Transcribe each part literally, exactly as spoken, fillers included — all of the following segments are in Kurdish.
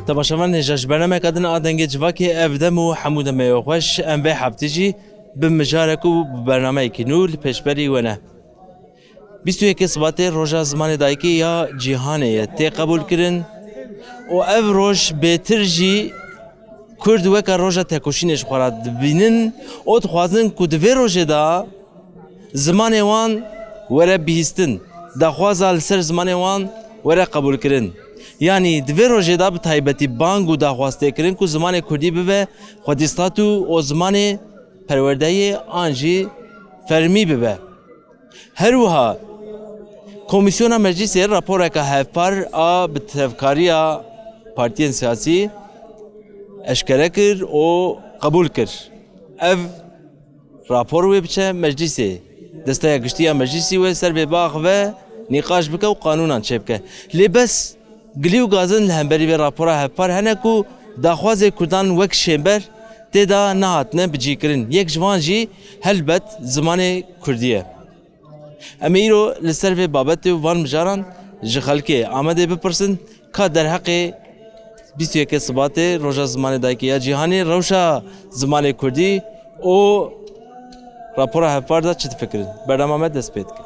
Temaşevan hêja, ji bernameyeke din a Dengê Civakê, ev dem û hemû demê we xweş. Em vê heftê jî bi mijarek û bi bernameyekî nû li pêşberî we ne. Bîst û yekê Sibatê roja zimanê dayikê ya cîhanê ye, tê qebûlkirin û ev roj bêtir jî Kurd weke roja tekoşînê ji xwe re dibînin û dixwazin ku di vê rojê de zimanê wan were bihîstin, daxwaza li ser zimanê wan were qebûlkirin. Yanî di vê rojê de bi taybetî bang û daxwaz tê kirin ku zimanê kurdî bibe xwedî statû û zimanê perwerdeyê an jî fermî bibe. Her wiha Komîsyona Meclîsê raporeke hevpar a bi tevkariya partiyên siyasî eşkere kir û qebûl kir. Ev rapor wê biçe Meclîsê. Desteya Giştî ya Meclîsî wê ser vê biaxive, nîqaş bike û qanûnan çêbike. Lê bes gilî û gazin li hemberî vê rapora hevpar hene ku daxwazê Kurdan wek şênber tê de nehatine bicihkirin. Yek ji van jî helbet zimanê Kurdî ye. Em ê îro li ser vê babetê û van mijaran ji xelkê Amedê bipirsin, ka derheqê bîst û yekê Sibatê, roja zimanê dayikê ya cîhanê, rewşa zimanê Kurdî û rapora hevpar de çi difikirin? Bernama me dest pê dike.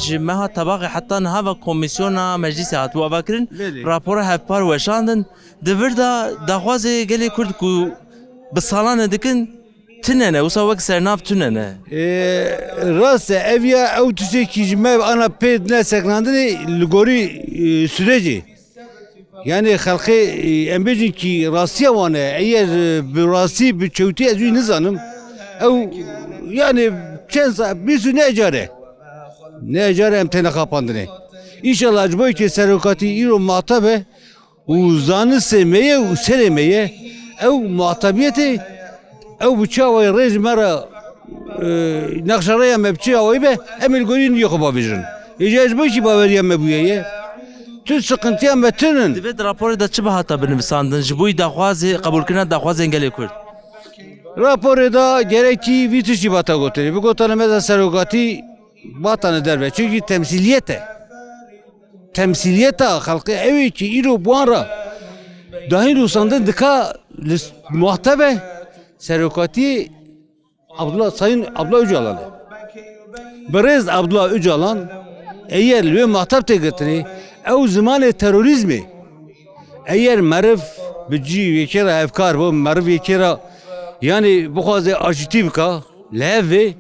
Ji meha Tebaxê heta niha ve komîsyona meclîsê hatibû avakirin, Belê. Rapora hevpar weşandin. Di vir de daxwazê gelê Kurd ku bi salan e dikin, tune ne, wisa wek sernav tune ne. E, rast e, ev ya ew tiştekî ji me ana pê nesekinandinê li gorî, e, sürecê. Yani xelkê, e, em bêjin kî rastiya wan e, eger, e, bi rastî, bi çewtî ez wî nizanim. Ew, yani çend sa-, bîst û neh car e. Neh car e em têne xapandinê. Înşallah ji bo yekê serokatî îro mata be, û zanistê me ye û serê me ye. Ew muhatabiyetê, ew bi çi awayî rê ji me re, e, nexşerêya me bi çi awayî be, em ê li gorî niyê xwe bavêjin. Êca ji bo kî baweriya me bûye ye. Tu sıkıntıya me tinin. Divê di raporê de çi bihata binivisandin ji bo daxwazê, qebûlkirina daxwazên gelê Kurd? Raporê de gerekî vî tiştî bata gotinê. Bi gotana me de serokatî batane derve. Çünkü temsiliyet e. Temsiliyeta xelkê ew ê ki îro bi wan re dahî nûsandin dika li s-, muhatebe serokatî Abdullah, Sayın Abdullah Öcalan e. Birêz Abdullah Öcalan eyer li wê muhateb tê girtinê, ew zimanê terorîzmê. Eyer meriv bi cî yekê re hevkar bo, meriv yekê re, yani bixwaze aşîtî bika, li hev vê,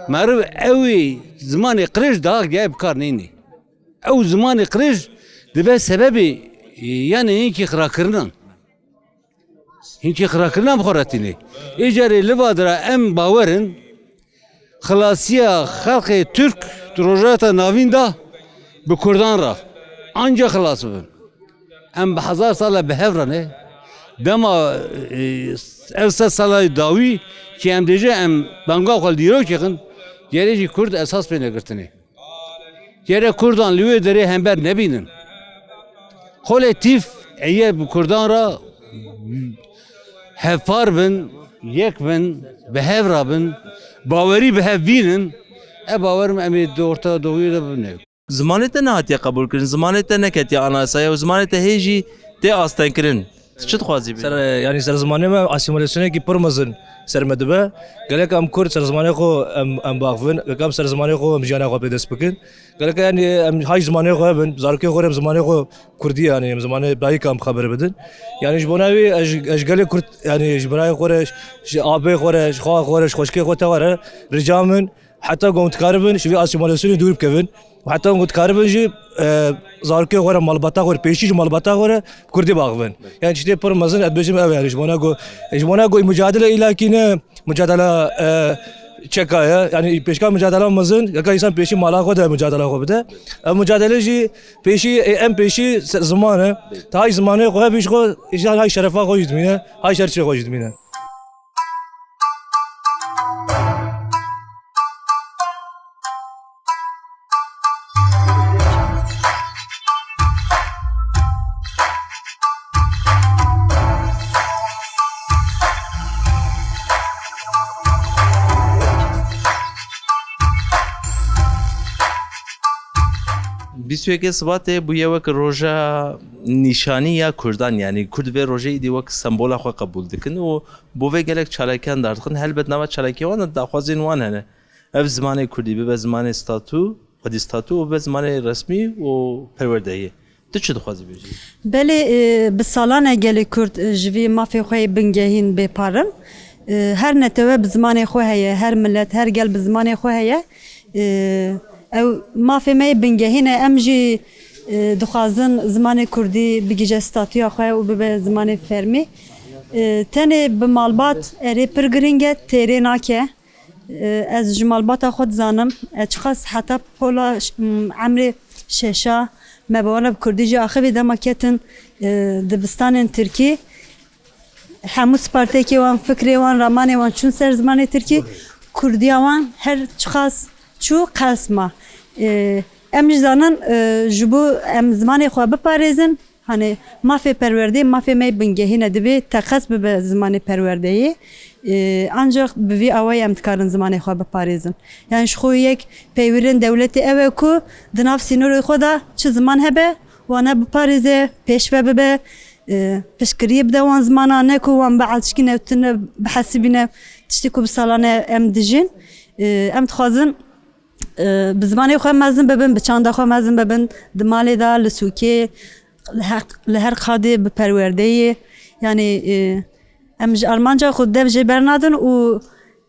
meriv ew ê zimanê qirêj daha geh bi kar neyne. Ew zimanê qirêj dibe sebebê, e, yani hinkî xirakirinan. Hinkî xirakirinan bi xwe re tîne. Ê carê li va dira em bawer in, xilasiya xelkê Tirk di Rojhilata Navîn de bi Kurdan re anca xilas bibin. Em bi hezar sal e bi hev re ne. Dema, e, ev sed sala dawî ki em dêje em banga xwe li dîrokê xin, gerê jî Kurd esas pê negirtinê. Gerek Kurdan li wê derê hember nebînin. Kolektîf eyer bi Kurdan re hevpar bin, yek bin, bi hev re bin, bawerî bi hev bînin, e bawerim em ê di Orta Doğuya de bibine. Zimanê te nehatiye qebûlkirin, zimanê te neketiye anayasaya û zimanê te hê jî tê astengkirin. Tu çi dixwazî bê? Ser, yani ser zimanê me asîmîlasyonekî pir mezin ser me dibe. Gelek em Kurd ser zimanê xwe em, em biaxivin, gelek em ser zimanê xwe em jiyana xwe pê dest bikin. Gelek yani em hay zimanê xwe hebin, zarokê xwe re bi zimanê xwe Kurdî yani em zimanê dayika em xeber bidin. Yani ji bona wî ez, ez ji gelê Kurd yani ji birayê xwe re, ji abê xwe re, ji xwa xwe re, ji xweşkê xwe tewa re rica min heta ku em dikaribin ji vî asîmîlasyonê dûr bikevin. Û heta ku dikaribin jî, e, zarokê xwe re, malbata xwe re, pêşî ji malbata xwe re bi Kurdî biaxivin. Yani tiştê pir mezin ez dibêjim ew e, yani ji bona ku, ji bona ku mucadele îlakî ne mucadela, e, çeka ye. Yani pêşka mucadela mezin, yeka însan pêşî mala xwe de mucadela xwe bide. Ev mucadele jî pêşî, e, em pêşî se-, ziman e. Ta hay zimanê xwe hebî ji xwe, îşte hay şerefa xwe jî dimîne, hay şerçê xwe jî dimîne. Bîst û yekê Sibatê bûye wek roja nîşanî ya Kurdan, yanî Kurd vê rojê îdî wek sembola xwe qebûl dikin û bo vê gelek çalakiyan derdixin. Helbet nava çalakiya wan de daxwazên wan hene. Ev zimanê Kurdî bibe zimanê statû, xwedî statû û bibe zimanê resmî û perwerdeyê. Tu çi dixwazî bêjî? Belê, e, bi salan e gelê Kurd, e, ji vî mafê xwe yê bingehîn bê parin. E, her netewe bi zimanê xwe heye, her milet, her gel bi zimanê xwe heye. E, ew mafê me yê bingehîn e, em jî, e, dixwazin zimanê Kurdî bigihîje statûya xwe û bibe zimanê fermî. E, tenê bi malbat erê pir girîng e, têrê nake. E, ez ji malbata xwe dizanim, e, çiqas heta pola ş-, m, emrê şeşa me bi wan re bi Kurdî jî axivî dema ketin, e, dibistanên Tirkî. Hemû spartekê wan, fikrê wan, ramanê wan çûn ser zimanê Tirkî. Kurdiya wan her çiqas çû qels ma. E, em jî zanin, e, ji bo em zimanê xwe biparêzin, Hanê, mafê perwerdeyê, mafê me yê bingehîn e, divê teqez bibe zimanê perwerdeyê. Ee, ancaq bi vî awayî em dikarin zimanê xwe biparêzin. Yani ji xwe yek peywirên dewletê ew e ku di nav sînorê xwe de çi ziman hebe, wana biparêze, pêş ve bibe, ee, piştgiriyê bide wan zimana, ne ku wan bielçikîne, tune bihesibîne tiştê ku bi salan e em dijîn. Ee, em dixwazin e, bi zimanê xwe mezin bibin, bi çanda xwe mezin bibin, di malê de, li sûkê, li her, li her qadê bi perwerdeyê. Yanî, e, em ji armanca xwe dev jê bernadin û,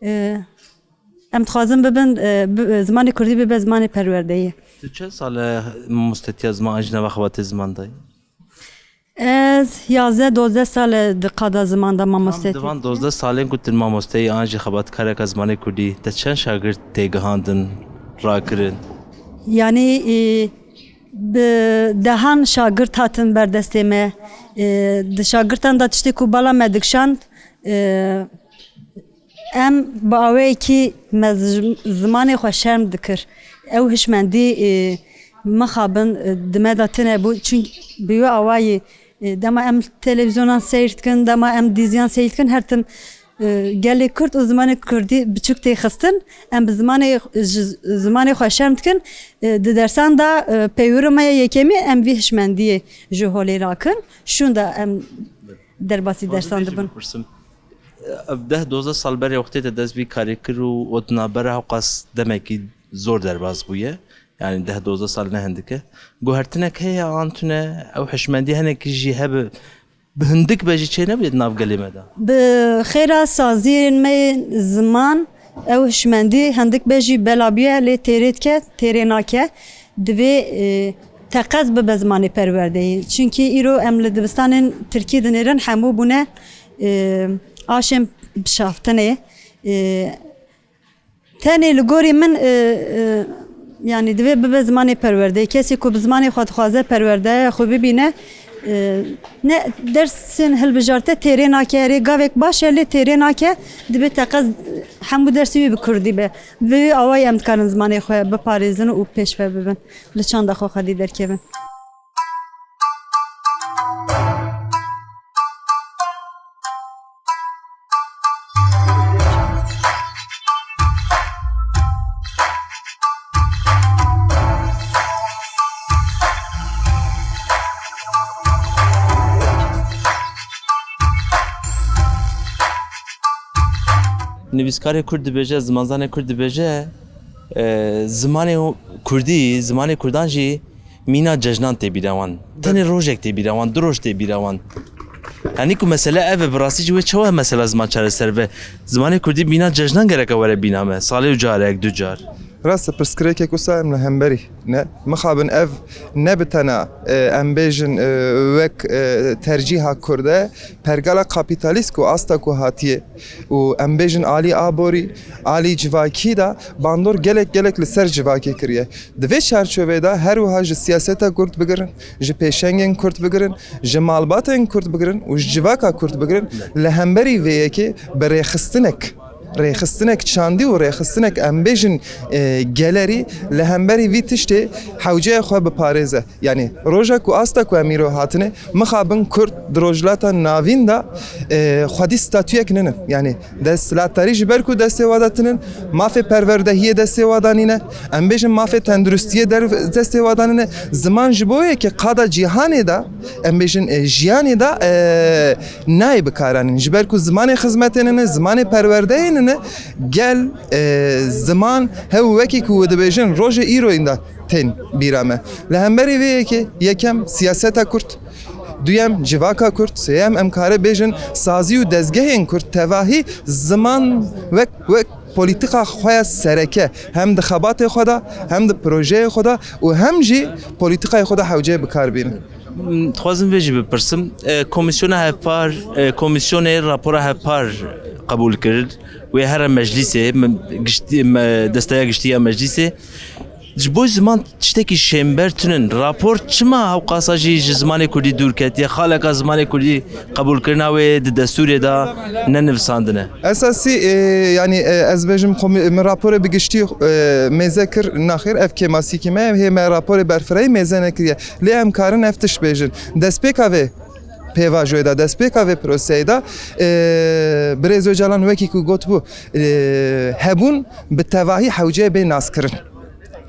e, em dixwazin bibin, e, bi, zimanê kurdî bibe zimanê perwerdeyê. Tu çend sal e mamostetiya ziman an jî nava xebatê ziman de yî? Ez yazdeh dozdeh sal e di qada ziman de mamostetî. Di van dozdeh salên ku tu mamosteyî an jî xebatkareka zimanê kurdî, te çend şagirt têgihandin, rakirin? Yanî, e, bi dehan şagirt hatin ber destê me. E, di şagirtan de tiştê ku bala me dikişand, e, Em bi awayekî me zi-, zimanê xwe şerm dikir. Ew hişmendî, e, mixabin, e, di me de tune bû. Çunk bi wê awayî, e, dema em televîzyonan seyr dikin, dema em dîziyan seyr dikin, her tim, e, gelê Kurd û zimanê Kurdî biçûk tê xistin. Em bi zimanê, ji zimanê xwe şerm dikin. E, di dersan de, e, peywira me ya yekemî em vî hişmendiyê ji holê rakin. Şûnda em derbasî dersan dibin. Ev deh dozdeh sal berê wextê te dest vî karê kir û ot nabera hewqas demekî zor derbas bûye. Yani deh dozdeh sal ne hindik e. Guhertinek heye an tune ew hişmendî hinekî jî hebe bi hindik be jî çênebûye di nav gelê me de? Bi xêra saziyên me yên ziman ew hişmendî hindik be jî bela bûye lê têrê dike, têrê nake. Divê, e, teqez bibe zimanê perwerdeyê. Çunkî îro em li dibistanên tirkî dinêrin hemû bûne, e, aşên bişaftinê. E, tenê li gorî min, e, e, yanî divê bibe zimanê perwerdeyê. Kesê ku bi zimanê xwe dixwaze perwerdeya xwe bibîne, e, ne dersên hilbijarte têrê nake. Erê gavek baş e lê têrê nake. Divê teqez hemû dersê wî bi kurdî be. Bi wî awayî em dikarin zimanê xwe biparêzin û pêşve bibin. Li çanda xwe xwedî derkevin. Nivîskarê Kurd dibêje, zimanzanê Kurd dibêje, e, zimanê kurdî, zimanê kurdan jî mîna cejnan tê bîra wan. Tenê rojek tê bîra wan, du roj tê bîra wan. Yanî ku mesele ev e, bi rastî jî wê çawa mesela ziman çareser be? Zimanê kurdî mîna cejnan gereke were bîna me. Salê û carek, du car. Rast e, pirsgirêkek wisa em li hemberî ne. Mixabin ev ne bi tena, e, em bêjin, e, wek, e, tercîha Kurd e, pergala kapîtalîst ku asta ku hatiye û em bêjin alî aborî, alî civakî de bandor gelek gelek li ser civakê kiriye. Di vê çarçovê de her wiha ji siyaseta Kurd bigirin, ji pêşengên Kurd bigirin, ji malbatên Kurd bigirin û ji civaka Kurd bigirin, li hemberî vê yekê bi rêxistinek Rêxistinek çandî û rêxistinek, em bêjin, e, gelerî li hemberî vî tiştê hewceye xwe biparêze. Yanî roja ku asta ku em îro hatine, mixabin Kurd di Rojhilata Navîn de, e, xwedî statuyek nîne. Yanî desthilatdarî ji ber ku destê wa de tinin, mafê perwerdehiyê destê wa de nîne, em bêjin mafê tenduristiyê der-, destê wa de nîne, ziman ji bo yekê qada cîhanê de, em bêjin, e, jiyanê de, e, nayê bikaranîn. Ji ber ku zimanê xizmetê nîne, zimanê perwerdeyê nîne, gel, e, ziman hew wekî ku dibêjin rojê îro înda tên bîra me. Li hemberî vê yekê, yekem siyaseta Kurd, duyem civaka Kurd, sêyem em kare bêjin sazî û dezgehên Kurd tevahî ziman wek, wek polîtîka xwe ya sereke hem di xebatê xwe de, hem di projeyê xwe de û hem jî polîtîkayê xwe de hewceyê bi kar bînin. Dixwazim vê jî bipirsim. E, Komîsyona Hevpar, e, Komîsyonê rapora Hevpar qebûl kir. Wê here meclîsê, me, giştî, me, desteya giştî ya meclîsê. Ji bo ziman tiştekî şênber tune. Rapor çima hewqasa jî ji zimanê kurdî dûr ketiye? Xaleka zimanê kurdî qebûlkirina wê di destûrê de nenivisandine. Esasî, e, yanî, e, ez bêjim, xwe min, min raporê bi giştî, e, mêze kir, naxêr, ev kêmasîkî me ye, hê me raporê berfirehî mêze nekiriye. Lê em karin ev tişt bêjin. Destpêka vê pêvajoyê de, destpêka vê proseyê de, e, Birêz Ocalan wekî ku gotibû, e, hebûn bi tevahî hewceyê bê naskirin.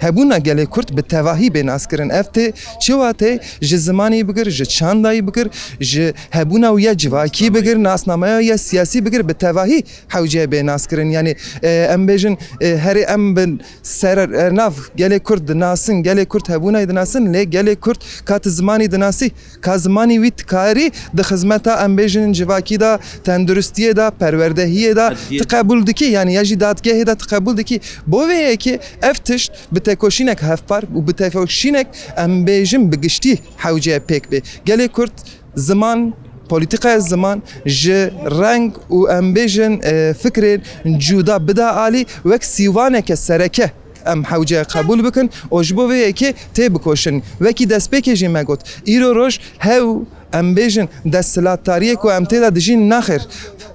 Hebûna gelê Kurd bi tevahî bê naskirin. Ev tê çi watê? Ji zimanî bigir, ji çandayî bigir, ji hebûna wî ya civakî bigir, nasnameya wî ya siyasî bigir, bi tevahî hewceyê bê naskirin. Yanî, e, em bêjin, e, herê em bi ser, e, nav gelê Kurd dinasin, gelê Kurd hebûnayî dinasin, lê gelê Kurd ka tu zimanî dinasî, ka zimanî wî dikarî di xizmeta, em bêjin, civakî de, tenduristiyê de, perwerdehiyê de, Edliyê. Tu qebûl dikî, yanî ya jî dadgehê de tu qebûl dikî. Bo vê yekê ev tişt bi tekoşînek hevpar û bi tekoşînek, em bêjin, bi giştî hewce ye pêk bê. Gelê Kurd ziman, polîtîkaya ziman ji reng û, em bêjin, e, fikrên cuda bida alî, wek sîwaneke sereke em hewce qebûl bikin û ji bo vê yekê tê bikoşin. Wekî destpêkê jî me got, îro roj hew, em bêjin, desthilatdariyê ku em tê de dijîn, naxêr,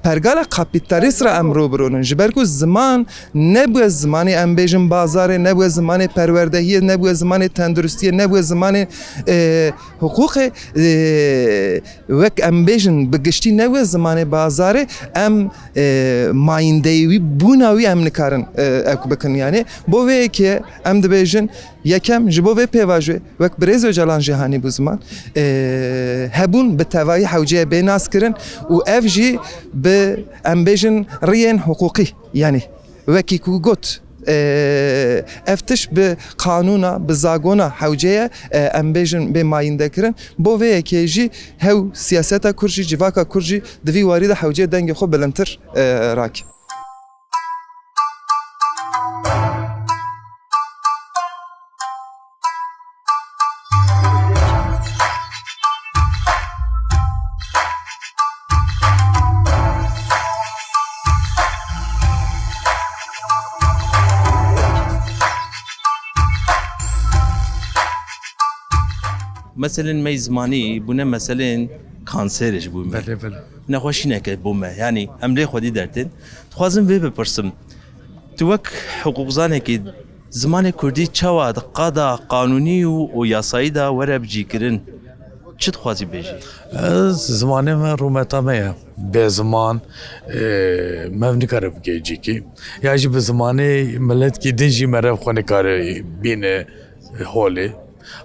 pergala kapîtalîst re em rû bi rû nin. Ji ber ku ziman nebûye zimanê, em bêjin, bazarê, nebûye zimanê perwerdehiyê, nebûye zimanê tenduristiyê, nebûye zimanê, e, hiqûqê, e, wek em bêjin, bi giştî nebûye zimanê bazarê, em, e, mayîndeyî wî, bûna wî em nikarin, e, ewk bikin. Yanî bo vê yekê em dibêjin, yekem, ji bo vê pêvajoyê, wek Birêz Ocalan jî hanî bû ziman, e, hebûn bi tevahî hewceye bê naskirin û ev jî bi, em bêjin, riyên hiqûqî, yanî wekî ku got, e, ev tişt bi qanûna, bi zagona hewce ye, e, em bêjin, bê mayîndekirin. Bo vê yekê jî hew siyaseta Kurd jî, civaka Kurd jî di vî warî de hewceyê dengê xwe bilindtir, e, rake. Meselên me yî zimanî bûne meselên kanserê ji bo me. Belê, belê. Nexweşîneke bo me. Yanî em lê xwedî dertên. Dixwazim vê bipirsim. Tu wek hiqûqzanekî zimanê kurdî çawa di qada qanûnî û, û yasayî de were bicîkirin? Çi dixwazî bêjî? Ez, zimanê me rûmeta me ye. Bê ziman, e, me nikare bike cîkî. Ya jî bi zimanê miletkî din jî merev xwe nikare bîne holê.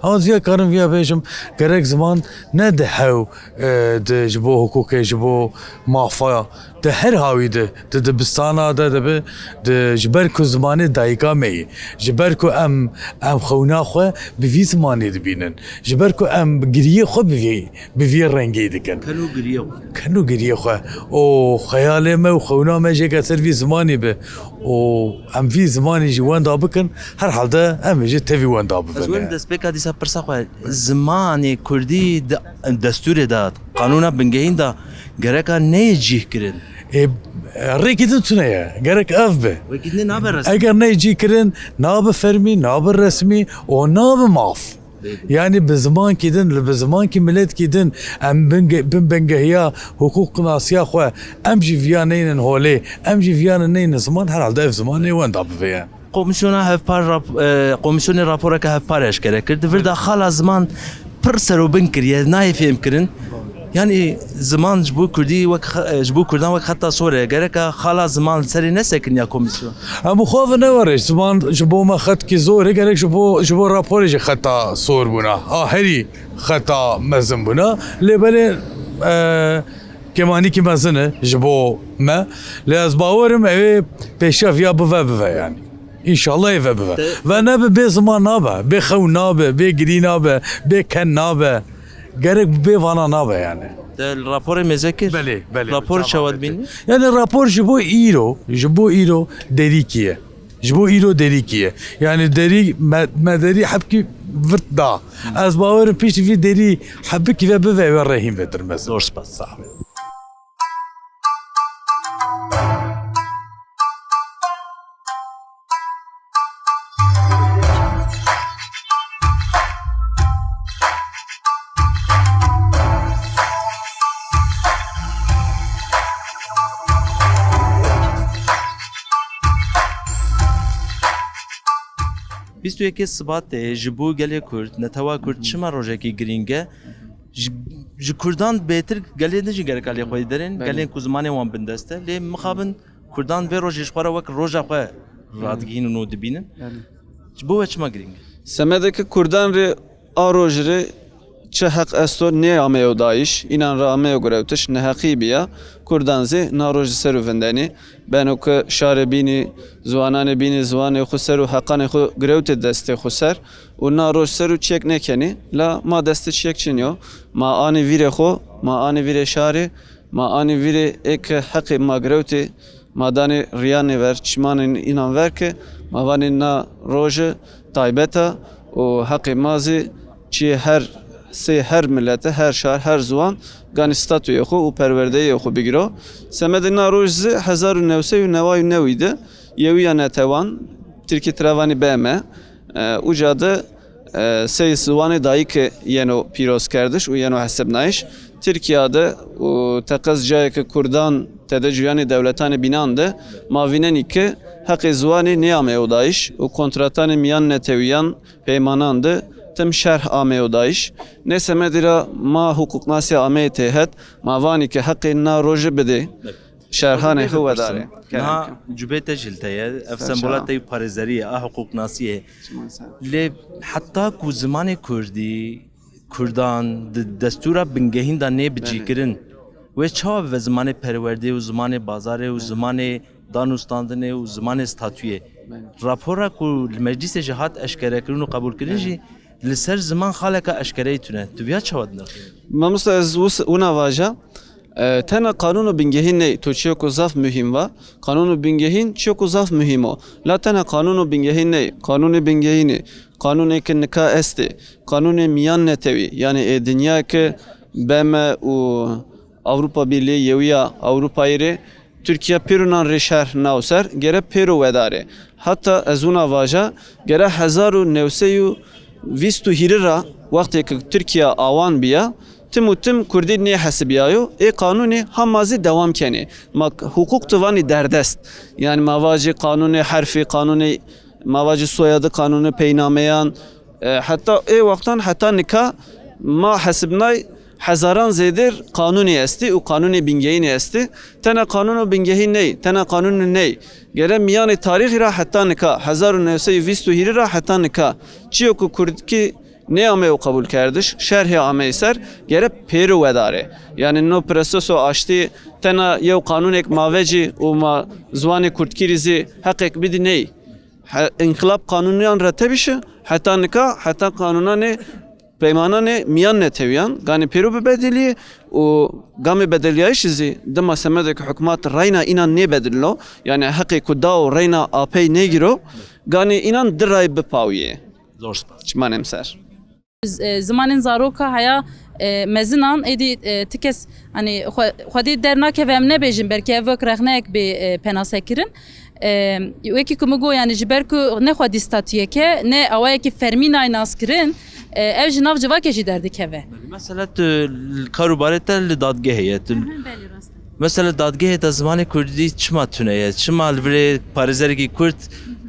Ama ez viya karim viya bêjim, gerek ziman ne di hew, e, di ji bo hiqûqê, ji bo mafa, di her hawî de, di dibistana de dibe, di ji ber ku zimanê dayika me yî, ji ber ku em, em xewna xwe bi vî zimanê dibînin, ji ber ku em giriyê xwe bi vî, bi vî rengî dikin. Ken û giriyê xwe. Ken û giriyê xwe. Û xeyalê me û xewna me jê ke ser vî zimanî be. Û em vî zimanî jî wenda bikin, herhalde em ê jî tevî wenda bibin. Ez werim destpêka dîsa pirsa xwe, zimanê kurdî di destûrê de, qanûna bingehîn de gereka neyê cîh kirin? Ê, rêkî din tune ye, gerek ev be. Wekî din nabe resmî. Eger neyê cîh kirin, nabe fermî, nabe resmî û nabe maf. Yanî bi zimankî din, li bi zimankî miletkî din em bin, bin bengehiya hiqûqnasiya xwe, em jî viya neynin holê, em jî viya neynin ziman, herhalde ev ziman nê wenda bivê ye. Komîsyona hevpar rap-, e, komîsyonê raporeke hevpar eşkere kir. Di vir de xala ziman pir serûbin kiriye, nayê fêhmkirin. Yanî ziman ji bo Kurdî wek xe-, ji bo Kurdan wek xeta sor e. Gereka xala ziman li serê nesekiniya komîsyon. Em bi xwe ve newerê. Ziman ji bo me xetkî zor e. Gerek ji bo, ji bo raporê jî xeta sor bûna. A herî xeta mezin bûna. Lê belê, e, kêmanîkî mezin e ji bo me. Lê ez bawerim ew ê pêşiya viya bive bive yanî. Înşallah ê ve bive. Te- Ve nebe bê ziman nabe, bê xew nabe, bê girî nabe, bê ken nabe. Gerek bê vana nabe yanî. Te li raporê mêze kir? Belê, belê. Rapor çawa çawa mêze dibînî? Kir. Yanî rapor ji bo îro, ji bo îro derîkî ye. Ji bo îro derîkî ye. Yanî derî, me, me derî hebkî virt da. Ez bawerim piştî vî derî hebkî ve bive ve rehîn vetir mezin. Zor spas. Sax be. Bîst û yekê Sibatê ji bo gelê Kurd, netewa Kurd çima rojekî girîng e? Ji, ji Kurdan bêtir gelê din jî gerek aliyê xwe derên, Belê. Gelên ku zimanê wan bindest e. Lê mixabin Kurdan vê rojê ji xwe re wek roja xwe Belê. Radigihînin û dibînin. Belê. Ji bo we çima girîng e? Semedeke Kurdan rê a roj rê çi heq esto nê ameyo dayîş, înan re ameyo girewtiş, neheqî biya. Kurdan zî na roj li ser û vindenî. Beno ku şarê bînî, ziwananê bînî, ziwanê xwe ser û heqanê xwe girewtê destê xwe ser û na roj ser û çiyek nekenî. La ma destê çiyek çin yo. Ma anî vîrê xwe, ma anî vîrê şarê, ma anî vîrê ê ke heqê ma girewtê, ma danê riyanê ver, çimanên înan ver ke ma vanê na roje taybet e û heqê ma zî çi her sê her milete, her şar, her ziwan ganî statuyê xwe û perwerdeyê xwe bigiro. Semedê na roj zî hezar û new sey û neway û newî de Yewiya Netewan, Tirkî tira vanî B M, e, uca de, e, sey ziwanê dayike yeno pîrozkerdiş û yeno hesibnayiş. Tirkiya de û teqez cayeke Kurdan tede cuyanê dewletanê bînan de ma vînenî ke heqê ziwanê nêameyo dayîş û kontratanê miyan netewiyan peymanan de tim şerh ameyo dayîş. Nê semedî ra ma hiqûqnasê ameyê têhet, ma vanî ke heqê na roje bidê, şerhanê xwe wedare. Niha cubê te jî li te ye, ev Ser sembola çawa. Te yî parêzerî ye, a hiqûqnasiyê. Çiman ser. Lê heta ku zimanê kurdî, kurdan, di destûra bingehîn de nê bicîkirin, wê çawa bibe zimanê perwerdê û zimanê bazarê û zimanê danûstandinê û zimanê statuyê. Belê. Rapora ku li meclîsê jî hat eşkerekirin û qebûlkirin Belê. Jî li ser ziman xaleka eşkereyî tune. Tu viya çawa dinirxînî? Mamosta, ez wis-, wina vaja, e, tena qanûno bingehîn ney, to çiyo ku zaf muhîm va. Qanûno bingehîn çiyo ku zaf muhîm o. La tena qanûno bingehîn ney, qanûnê bingehînê, qanûnê ke nika estê, qanûnê miyan netewî, yanî ê dinya ke B M û Ewropa Birlî, Yewiya Ewropayê rê Tirkiye pêro nan rê şerh naw ser, gere pêro wedare. Heta ez wina vaja, gere hezar û new sey û vîst û hîrî ra wextê ke Tirkiye awan biya, tim û tim kurdî nêhesibiyayo, ê qanûnê hema zî dewam kenê. Ma hiqûq tu vanî derdest. Yanî ma vajî qanûnê herfî, qanûnê, ma vajî soyadî, qanûnê peynameyan, E, heta ê wextan heta nika ma hesibnay hezaran zêdir qanûnê estî û qanûnê bingehînê estî. Tena qanûno bingehîn ney, tena qanûnê ney. Gere miyanê tarîxî ra heta nika, hezar û new sey û vîst û hîrî ra heta nika, çiyo ku kurdkî nêameyo qebûlkerdiş, şerhê ameyî ser, gere pêro wedare. Yanî no proseso aştî tena yew qanûnek ma vecî û ma ziwanê kurdkî rî zî heqek bidî ney. He, înqilab qanûniyan re tebîşe, heta nika, heta qanûnanê, peymananê miyan netewiyan, ganî pêro bibedilî û gamê bedeliyayîşî zî dima semedê ke hikûmet reyna înan nêbedilno, yanî heqê ku dao reyna apey nêgiro, ganî înan di ray bipawiyê. Zor spas. Çimanê min ser. Z-, e, zimanên zaroka heya, e, mezinan, êdî, e, ti kes, hani, xwe-, xwedî dernakeve em nebêjin, belkî ev wek rexneyek bê, e, penasekirin. E, wekî ku min got, yani, ji ber ku ne xwedî statuyeke, ne awayekî fermî nayê naskirin, E, ev ji nav civakê jî derdikeve. Mesela tu li kar û barê te li dadgehê ye. Tu... Belê, rast e. Mesela dadgehê te zimanê kurdî çima tune ye? Çima li virê parêzerekî kurd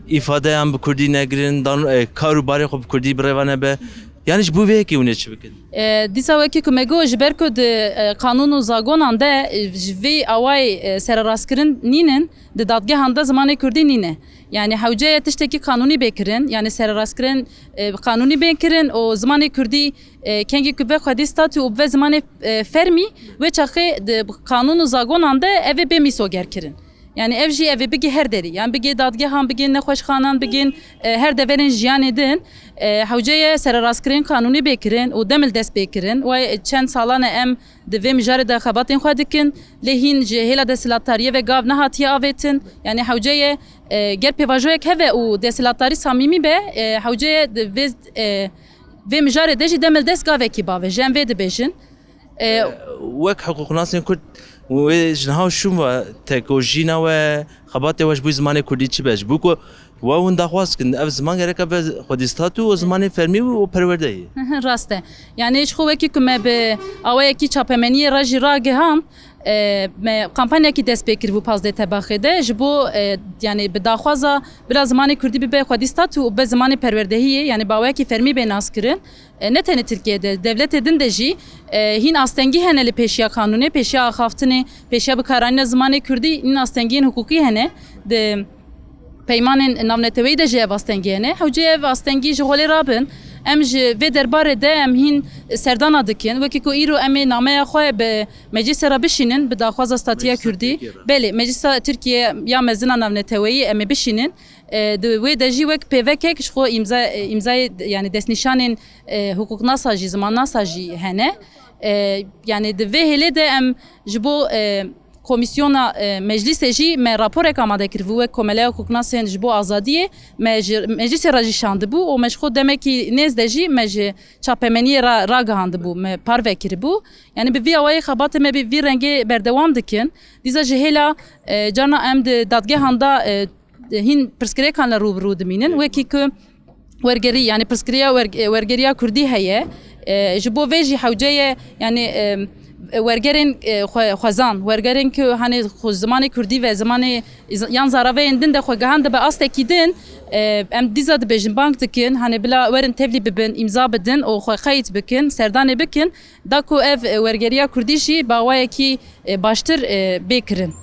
îfadeyan bi kurdî negirin, dan, e, kar û barê xwe bi kurdî bi rê ve nebe? Yani ji bo vê yekê hûn ê çi bikin? E, dîsa wekî ku me got, ji ber ku di, e, qanûn û zagonan de, e, ji vê awayê, e, sererastkirin nînin, di dadgehan de zimanê kurdî nîne. Yani hewce ye tiştekî qanûnî bê kirin, yani sererastkirin, e, qanûnî bê kirin û zimanê kurdî, e, kengî ku be xwedî statû û be zimanê, e, fermî, wê çaxê di qanûn û zagonan de ev ê bê mîsoger kirin. Yani ev jî ev ê bigê her derî. Yani bigê dadgehan, bigên nexweşxanan, bigên, e, her deverên jiyanê din, e, hewce ye sererastkirin qanûnî bê kirin û demildest bê kirin. Wê çend salan e em di vê mijarê de xebatên xwe dikin. Lê hîn ji hêla desthilatdariyê ve gav nehatiye avêtin. Yani hewce ye, e, ger pêvajoyek heve û desthilatdarî samîmî be, e, hewce ye di vê, e, vê mijarê de jî demildest gavekî bavêje, em vê dibêjin. E, Wek hiqûqnasên kurd, wê ji niha û şûn ve tekojîna we, xebatê we ji bo zimanê kurdî çi be? Ji bo ku we hûn daxwaz dikin, ev ziman gereke be xwedî statû û zimanê fermî û perwerdeyê. Rast e. Yani ji xwe wekî ku me bi awayekî çapemeniyê re jî ragihand, e, me kampanyekî dest pê kiribû pazdeh Tebaxê de. Ji bo, e, yani bi daxwaza bila zimanê kurdî bibe xwedî statû û be zimanê perwerdehiyê, yani bi awayekî fermî bê naskirin. E, ne tenê Tirkiye de, devletê din de jî, e, hîn astengî hene li pêşiya qanûnê, pêşiya axaftinê, pêşiya bikaranîna zimanê kurdî, hîn astengiyên hiqûqî hene. Di peymanên navneteweyî de jî ev astengî hene. Hewce ev astengî ji xwe lê rabin. Em ji vê derbarê de em hîn serdana dikin. Wekî ku îro em ê nameya xwe bi meclîsê re bişînin, bi daxwaza statiya kurdî. Belê, Meclîsa Tirkiye ya Mezin a Navneteweyî em ê bişînin. E, di wê de jî wek pêvekek ji xwe îmza, e, îmzayê, yani destnîşanên, e, hukuknasa jî, zimannasa jî hene. E, yani di vê hêlê de em ji bo, e, komîsyona, e, meclîsê jî me raporek amade kiribû wek Komeleya Hukuknasên ji bo Azadiyê me ji meclîsê re jî şandibû û me ji xwe demekî nêz de jî me ji çapemeniyê ra-, ragihandibû, me parve kiribû. Yani bi vî awayî xebatê me bi vî rengê berdewam dikin. Dîsa ji hêla, e, carna em di dadgehan de, e, hîn pirsgirêkan li rû bi rû dimînin. Wekî ku wergerî, yani pirsgiriya wer-, wergeriya kurdî heye. E, ji bo vê jî hewce ye, yani, e, wergerên, e, xwe-, xwezan, wergerên ku hani xwe zimanê kurdî ve zimanê iz-, yan zaraveyên din de xwe gihandibe astekî din, e, em dîsa dibêjin, bang dikin, hani bila werin tevlî bibin, îmza bidin û xwe qeyd bikin, serdanê bikin, da ku ev, e, wergeriya kurdî jî bi awayekî, e, baştir, e, bê kirin.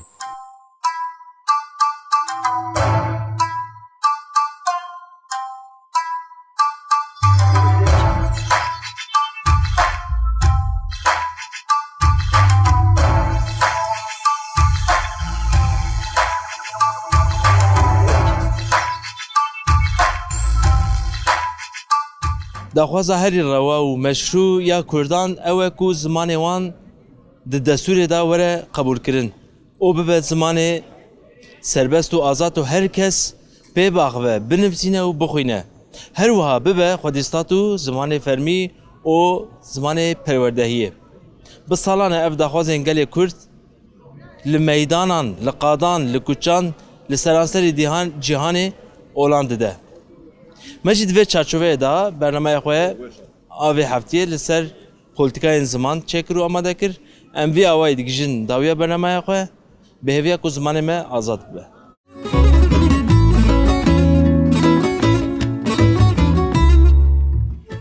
Daxwaza herî rewa û meşrû ya Kurdan ew e ku zimanê wan di destûrê de were qebûlkirin û bibe zimanê serbest û azad û her kes pê biaxive, binivîsîne û bixwîne. Her wiha bibe xwedî statû zimanê fermî û zimanê perwerdehiyê. Bi salan e ev daxwazên gelê Kurd li meydanan, li qadan, li kuçan, li seranserî dîhan-, cîhanê olan dide. Me jî di vê çarçoveyê de bernameya xwe a vê heftiyê li ser polîtîkayên ziman çêkir û amade kir. Em vî awayî digihîjin dawiya bernameya xwe, bi hêviya ku zimanê me azad bibe.